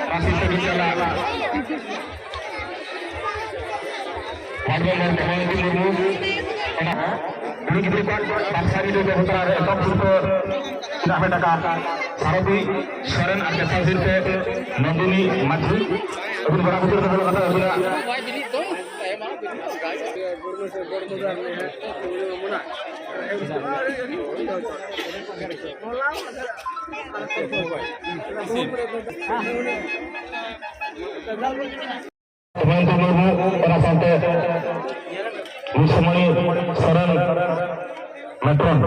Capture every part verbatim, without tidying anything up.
ᱢᱟᱹᱡᱷᱤ ᱥᱮᱵᱤ ᱪᱟᱞᱟᱜ ᱢᱟᱱᱚᱛ ᱢᱟᱹᱱ ᱠᱚᱢᱚᱞᱚᱫᱤ ᱢᱩᱨᱢᱩ, ᱚᱱᱟ ᱠᱩᱲᱤ ᱜᱤᱫᱽᱨᱟᱹ ᱠᱚᱣᱟᱜ ᱵᱟᱯᱥᱟ ᱨᱮ ᱫᱚ ᱦᱚᱛᱨᱟ ᱨᱮ ᱮᱛᱚᱦᱚᱵ ᱥᱤᱨᱯᱟᱹ ᱪᱮᱫᱟᱜ ᱯᱮ ᱴᱟᱠᱟ ᱥᱟᱨᱚᱫᱤ ᱥᱚᱨᱮᱱ ᱟᱨ ᱫᱚᱥᱟᱨ ᱥᱤᱨᱯᱟᱹ ᱱᱚᱱᱫᱤᱱᱤ ᱢᱟᱹᱡᱷᱤ᱾ ᱟᱹᱵᱤᱱ ᱜᱚᱲᱟ ᱵᱩᱛᱟᱹᱨ ᱫᱚᱦᱚ ᱠᱟᱛᱮ ᱟᱹᱵᱤᱱᱟᱜ ᱦᱮᱢᱚᱱᱛᱚ ᱢᱩᱨᱢᱩ, ᱚᱱᱟ ᱥᱟᱶᱛᱮ ᱵᱤᱥᱢᱚᱬᱤ ᱥᱚᱨᱮᱱ ᱢᱮᱴᱨᱚᱱ᱾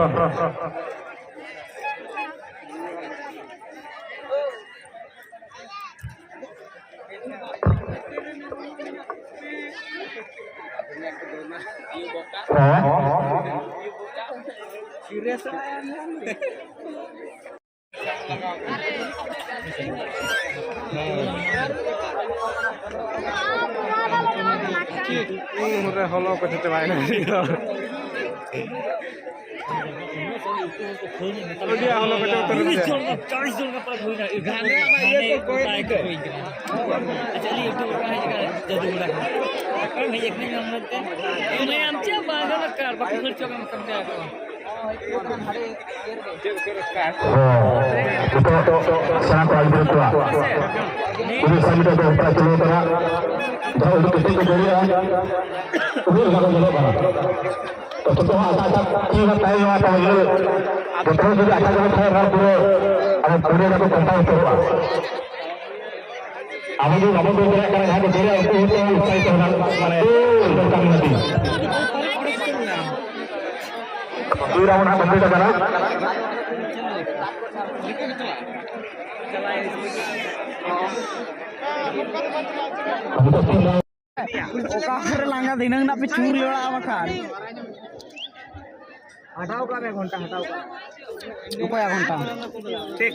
ᱦᱮᱸ? ᱩᱱ ᱨᱮ ᱦᱚᱞᱚ ᱠᱚ ᱪᱟᱵᱟᱭᱮᱱᱟ᱾ ᱟᱹᱰᱤ ᱦᱚᱞᱚ ᱠᱚ ᱪᱟᱵᱟ ᱩᱛᱟᱹᱨ ᱮᱱᱟ᱾ ᱪᱟᱞᱤᱥ ᱡᱚᱱ ᱠᱟ ᱯᱟᱨᱟ ᱦᱩᱭᱱᱟ᱾ ᱜᱟᱱ ᱨᱮᱭᱟᱜ ᱢᱟ ᱤᱭᱟᱹ ᱠᱚ ᱠᱚᱭ ᱜᱚᱴᱟᱭ ᱠᱚ ᱦᱩᱭ ᱠᱟᱱᱟ᱾ ᱟᱪᱪᱷᱟ, ᱟᱹᱞᱤᱧ ᱮᱠᱴᱩ ᱵᱟᱵᱟ ᱦᱮᱡ ᱟᱠᱟᱱᱟ, ᱡᱟᱹᱫᱩ ᱜᱚᱰᱟ ᱠᱷᱚᱱ᱾ ᱦᱮᱡ ᱟᱠᱟᱱᱟᱹᱧ ᱧᱟᱢ ᱞᱮᱱᱛᱮ᱾ ᱮᱢᱟᱭᱟᱢ ᱪᱮᱫ ᱵᱟᱝ ᱫᱚᱨᱠᱟᱨ, ᱵᱟᱠᱚ ᱠᱷᱟᱹᱲ ᱦᱚᱪᱚ ᱠᱟᱢ ᱠᱟᱱ ᱛᱟᱦᱮᱸ ᱟᱠᱚ᱾ ᱱᱤᱛᱚᱜ ᱥᱮᱬᱟ ᱠᱚᱲᱟ ᱜᱤᱫᱽᱨᱟᱹ ᱠᱚᱣᱟᱜ ᱩᱱᱤ ᱥᱟᱢᱤᱴ ᱫᱚ ᱚᱠᱟ ᱪᱟᱹᱞᱩ ᱠᱟᱱᱟ, ᱡᱟᱦᱟᱸ ᱩᱰᱩᱠ ᱠᱟᱛᱮ ᱠᱚ ᱫᱟᱲᱮᱭᱟᱜᱼᱟ, ᱩᱱᱤ ᱚᱱᱟ ᱠᱚ ᱧᱮᱞᱚᱜ ᱠᱟᱱᱟ᱾ ᱛᱚ ᱡᱚᱛᱚ ᱦᱚᱲ ᱟᱥᱟ ᱟᱥᱟ ᱛᱤ ᱦᱚᱸ ᱛᱟᱦᱮᱸ ᱦᱩᱭᱩᱜᱼᱟ, ᱛᱟᱦᱚᱞᱮ ᱡᱚᱛᱚ ᱦᱚᱲ ᱡᱩᱫᱤ ᱟᱥᱟ ᱡᱚᱱᱚᱜ ᱠᱷᱟᱱ ᱱᱚᱣᱟ ᱯᱩᱨᱟᱹ ᱟᱵᱚ ᱯᱩᱨᱟᱹ ᱨᱮᱵᱚ ᱠᱚᱢᱯᱟᱣ ᱩᱛᱟᱹᱨᱚᱜᱼᱟ᱾ ᱟᱵᱚ ᱡᱩᱫᱤ ᱵᱟᱵᱚᱱ ᱫᱟᱹᱲ ᱫᱟᱲᱮᱭᱟᱜ ᱠᱟᱱᱟ, ᱡᱟᱦᱟᱸ ᱠᱚ ᱫᱟᱹᱲᱟ ᱩᱱᱠᱩ ᱦᱚᱸᱛᱚ ᱩᱛᱥᱟᱦᱤᱛ ᱦᱚᱸ ᱢᱟᱱᱮ ᱫᱚᱨᱠᱟᱨ ᱢᱮᱱᱟᱜᱼᱟ᱾ ᱫᱩᱭ ᱨᱟᱣᱩᱱᱰ ᱦᱟᱸᱜ ᱠᱚᱢᱯᱞᱤᱴ ᱟᱠᱟᱱᱟ᱾ ᱚᱠᱟ ᱠᱚᱨᱮ ᱞᱟᱸᱜᱟ ᱫᱷᱤᱱᱟᱹᱝ ᱨᱮᱱᱟᱜ ᱯᱮ ᱪᱩᱨ ᱞᱮ ᱚᱲᱟᱜ ᱵᱟᱠᱷᱟᱱ᱾ ᱦᱟᱴᱟᱣ ᱠᱟᱜ ᱢᱮ ᱜᱷᱚᱱᱴᱟ, ᱦᱟᱴᱟᱣ ᱠᱟᱜ ᱢᱮ᱾ ᱚᱠᱚᱭᱟᱜ ᱜᱷᱚᱱᱴᱟ? ᱴᱷᱤᱠ᱾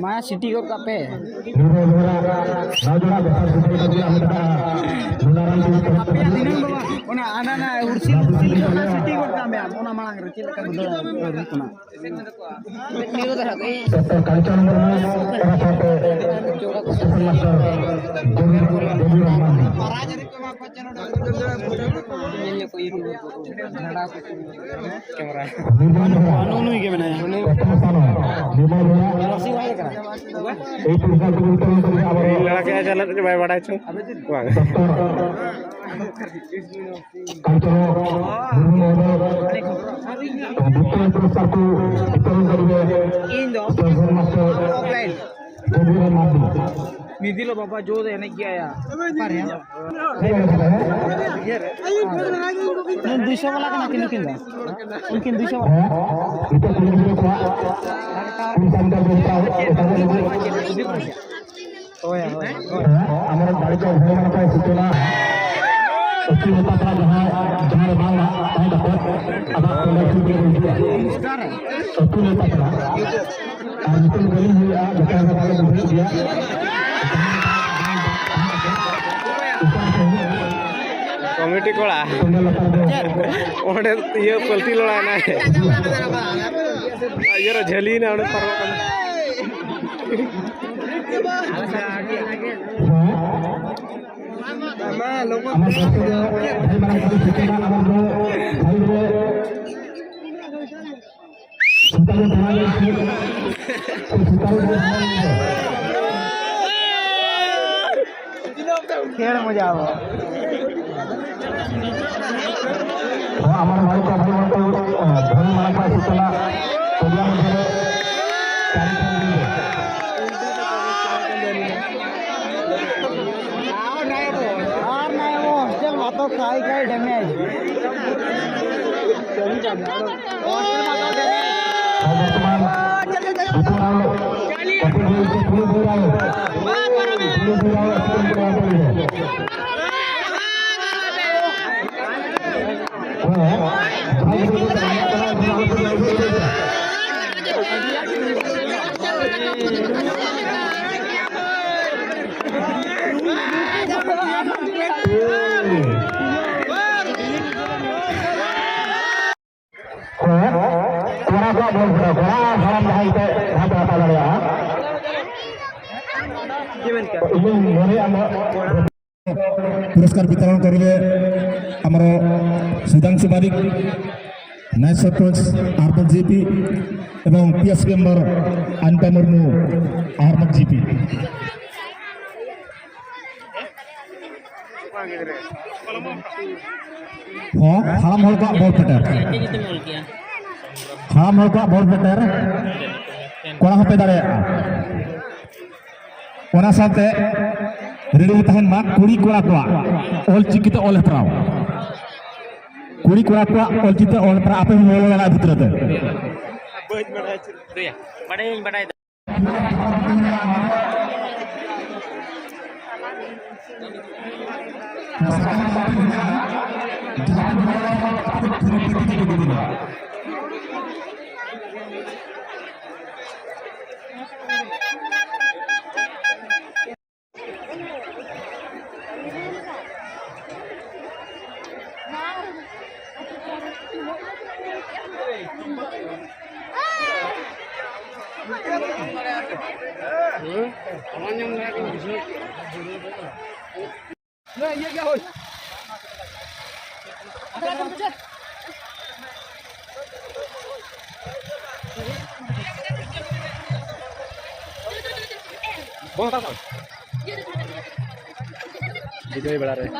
ᱢᱟ ᱥᱤᱴᱤ ᱜᱚᱫ ᱠᱟᱜ ᱯᱮ᱾ ᱟᱯᱮᱭᱟᱜ ᱫᱤᱱᱟᱹᱢ ᱫᱚ ᱵᱟᱝ, ᱚᱱᱟ ᱟᱱᱟ ᱱᱟ ᱦᱩᱨᱥᱤᱞ ᱦᱩᱨᱥᱤᱞ ᱜᱮ ᱚᱱᱟ ᱥᱤᱴᱤ ᱜᱚᱫ ᱠᱟᱜ ᱢᱮ ᱟᱢ, ᱚᱱᱟ ᱢᱟᱲᱟᱝ ᱨᱮ ᱪᱮᱫ ᱞᱮᱠᱟ ᱵᱩᱡᱷᱟᱹᱣ ᱦᱩᱭᱩᱜ ᱠᱟᱱᱟ? ᱰᱚᱠᱴᱚᱨ ᱠᱟᱧᱪᱚᱱ ᱢᱩᱨᱢᱩ, ᱚᱱᱟ ᱥᱟᱶᱛᱮ ᱥᱴᱮᱥᱚᱱ ᱢᱟᱥᱴᱟᱨ ᱜᱳᱵᱤᱱ, ᱜᱳᱵᱤᱱ ᱢᱟᱱᱰᱤ᱾ ᱱᱩᱭ ᱜᱮ ᱢᱮᱱᱟᱭᱟ᱾ ᱯᱨᱚᱛᱷᱚᱢ ᱥᱛᱷᱟᱱ ᱱᱤᱨᱢᱚᱞ ᱵᱮᱦᱨᱟ, ᱮᱭ ᱯᱩᱨᱚᱥᱠᱟᱨ ᱠᱚ ᱵᱤᱛᱚᱨᱚᱱ ᱠᱚ ᱟᱵᱚ ᱞᱟᱲᱟ ᱠᱮᱜᱼᱟ, ᱪᱟᱞᱟᱜ ᱵᱟᱭ ᱵᱟᱲᱟᱭ ᱪᱚ᱾ ᱵᱟᱝ᱾ ᱰᱚᱠᱴᱚᱨ ᱠᱟᱧᱪᱚᱱ ᱢᱩᱨᱢᱩ ᱢᱚᱦᱳᱫᱚᱭ ᱫᱤᱛᱤᱭᱚ ᱯᱩᱨᱚᱥᱠᱟᱨ ᱠᱚ ᱵᱤᱛᱚᱨᱚᱱ ᱠᱚ ᱟᱵᱚ ᱥᱴᱮᱥᱚᱱ ᱢᱟᱥᱴᱟᱨ ᱨᱚᱵᱤ ᱢᱟᱨᱰᱤ᱾ ᱢᱤᱫ ᱫᱤᱱ ᱦᱤᱞᱳᱜ ᱵᱟᱵᱟ ᱡᱳᱨ ᱮᱱᱮᱡ ᱜᱮᱭᱟ᱾ ᱱᱩᱭ ᱫᱩᱭᱥᱚ ᱵᱟᱞᱟ ᱠᱟᱱᱟ ᱠᱤᱱ ᱱᱩᱠᱤᱱ ᱫᱚ᱾ ᱩᱱᱠᱤᱱ ᱫᱩᱭᱥᱚ ᱵᱟᱞᱟ᱾ ᱦᱮᱸ, ᱱᱤᱛᱚᱜ ᱠᱩᱲᱤ ᱜᱤᱫᱽᱨᱟᱹ ᱠᱚᱣᱟᱜ ᱠᱩᱲᱤ ᱥᱟᱱᱛᱟᱲ ᱫᱚ ᱚᱠᱟ, ᱚᱠᱟ ᱠᱚ ᱞᱟᱹᱜᱤᱫ? ᱦᱳᱭ, ᱦᱳᱭ, ᱦᱳᱭ᱾ ᱦᱮᱸ, ᱟᱢᱨᱮᱱ ᱫᱟᱲᱮ ᱠᱚ ᱦᱚᱲ ᱢᱟᱱ ᱠᱚ ᱥᱩᱪᱚᱱᱟ᱾ ᱟᱹᱛᱩ ᱱᱮᱛᱟ ᱯᱟᱲᱟ ᱡᱟᱦᱟᱸ, ᱡᱟᱦᱟᱸ ᱨᱮ ᱵᱟᱝ ᱛᱟᱦᱮᱸ ᱠᱟᱛᱮ ᱟᱵᱚ ᱠᱚᱞᱮᱡᱽ ᱨᱮ ᱦᱤᱡᱩᱜᱼᱟ᱾ ᱟᱹᱛᱩ ᱱᱮᱛᱟ ᱯᱟᱲᱟ᱾ ᱟᱨ ᱧᱩᱛᱩᱢ ᱵᱟᱹᱞᱤᱧ ᱦᱩᱭᱩᱜᱼᱟ, ᱡᱚᱛᱚ ᱦᱚᱲ ᱵᱟᱞᱮ ᱵᱩᱡᱷᱟᱹᱣ ᱜᱮᱭᱟ᱾ ᱠᱚᱢᱤᱴᱤ ᱠᱚᱲᱟ᱾ ᱚᱸᱰᱮ ᱤᱭᱟᱹ ᱯᱟᱹᱞᱴᱤ ᱞᱚᱲᱟᱭᱮᱱᱟᱭ᱾ ᱤᱭᱟᱹ ᱨᱮ ᱡᱷᱟᱹᱞᱤᱭᱮᱱᱟ, ᱚᱸᱰᱮ ᱯᱟᱨᱚᱢᱚᱜ ᱠᱟᱱᱟ᱾ ᱦᱮᱸ? ᱟᱢᱟᱜ ᱯᱟᱥᱮ ᱨᱮ ᱵᱷᱟᱹᱭ ᱢᱟᱨᱟᱝ ᱵᱩᱨᱩ ᱥᱤᱠᱷᱱᱟᱹᱛ ᱟᱢᱟᱜ ᱫᱚ ᱵᱷᱟᱹᱭ ᱨᱮ ᱥᱮᱛᱟ ᱫᱚ ᱫᱟᱬᱟ ᱞᱮᱱ ᱠᱷᱟᱱ, ᱥᱮᱛᱟ ᱫᱚ ᱫᱟᱬᱟ ᱞᱮᱱ ᱠᱷᱟᱱ᱾ ᱠᱷᱮᱲ ᱢᱚᱡᱟ ᱟᱵᱚ᱾ ᱦᱚᱸ, ᱟᱢᱟᱜ ᱵᱷᱟᱹᱭ ᱠᱚ, ᱵᱷᱟᱹᱭ ᱢᱟᱨᱟᱝ ᱠᱚ, ᱵᱷᱟᱹᱭ ᱢᱟᱨᱟᱝ ᱠᱚ ᱥᱤᱠᱷᱱᱟᱹᱛ ᱯᱨᱳᱜᱨᱟᱢ ᱨᱮ ᱟᱨ ᱱᱟᱭ ᱵᱚ, ᱦᱚᱥᱴᱮᱞ ᱢᱟᱛᱚ ᱠᱷᱟᱭ ᱠᱷᱟᱭ ᱰᱮᱢᱮᱡᱽ᱾ ᱦᱚᱥᱴᱮᱞ ᱢᱟᱛᱚ ᱰᱮᱢᱮᱡᱽ᱾ ᱟᱨ ᱵᱚᱨᱛᱚᱢᱟᱱ ᱩᱛᱟᱹᱨ ᱟᱞᱚ ᱚᱯᱚᱡᱤᱥᱚᱱ ᱠᱚ ᱯᱩᱨᱟᱹ ᱫᱷᱩᱨᱟᱣ, ᱯᱩᱨᱟᱹ ᱫᱷᱩᱨᱟᱣ ᱚᱯᱚᱡᱤᱥᱚᱱ ᱠᱚ ᱯᱩᱨᱟᱹ ᱫᱷᱩᱨᱟᱣ᱾ ᱦᱮᱸ, ᱡᱟᱦᱟᱸᱭ ᱜᱤᱫᱽᱨᱟᱹ ᱠᱚ ᱪᱟᱞᱟᱜ ᱠᱟᱱᱟ, ᱩᱱᱠᱩ ᱟᱞᱚ ᱯᱮ ᱞᱟᱹᱭ ᱦᱚᱪᱚᱭᱟ᱾ ᱦᱮᱸ, ᱠᱚᱲᱟ ᱠᱚᱣᱟᱜ ᱵᱚᱞ ᱠᱟᱱᱟ, ᱠᱚᱲᱟ ᱟᱨ ᱦᱟᱲᱟᱢ ᱡᱟᱦᱟᱸᱭ ᱜᱮᱯᱮ ᱡᱟᱦᱟᱸᱭ ᱯᱮ ᱦᱟᱛᱟᱣ ᱫᱟᱲᱮᱭᱟᱜᱼᱟ᱾ ᱤᱧᱤᱧ ᱢᱚᱱᱮᱭᱟ ᱱᱚᱣᱟ पुरस्कार वितरण करिबे हमरो सुधांशु बारिक, नायब सरपंच आरमक जीपी एवं पीएस मेंबर अनिता मुर्मू आरमक जीपी। ᱦᱚᱸ, ᱦᱟᱲᱟᱢ ᱦᱚᱲ ᱠᱚᱣᱟᱜ ᱵᱚᱞ ᱯᱮᱴᱮᱨ᱾ ᱦᱟᱲᱟᱢ ᱦᱚᱲ ᱠᱚᱣᱟᱜ ᱵᱚᱞ ᱯᱮᱴᱮᱨ᱾ ᱠᱚᱲᱟ ᱦᱚᱸᱯᱮ ᱫᱟᱲᱮᱭᱟᱜᱼᱟ᱾ ᱚᱱᱟ ᱥᱟᱶᱛᱮ ᱨᱮᱰᱤ ᱨᱮ ᱛᱟᱦᱮᱱ ᱢᱟ ᱠᱩᱲᱤ ᱠᱚᱲᱟ ᱠᱚᱣᱟᱜ ᱚᱞ ᱪᱤᱠᱤ ᱛᱮ ᱚᱞ ᱦᱮᱯᱨᱟᱣ᱾ ᱠᱩᱲᱤ ᱠᱚᱲᱟ ᱠᱚᱣᱟᱜ ᱚᱞ ᱪᱤᱠᱤ ᱛᱮ ᱚᱞ ᱦᱮᱯᱨᱟᱣ ᱟᱯᱮ ᱦᱚᱸ ᱵᱚᱞᱚ ᱫᱟᱲᱮᱭᱟᱜᱼᱟ ᱵᱷᱤᱛᱨᱤ ᱛᱮ᱾ ᱵᱟᱹᱧ ᱵᱟᱲᱟᱭᱟ᱾ ᱵᱤᱡᱚᱭ ᱵᱮᱲᱟ ᱨᱮ᱾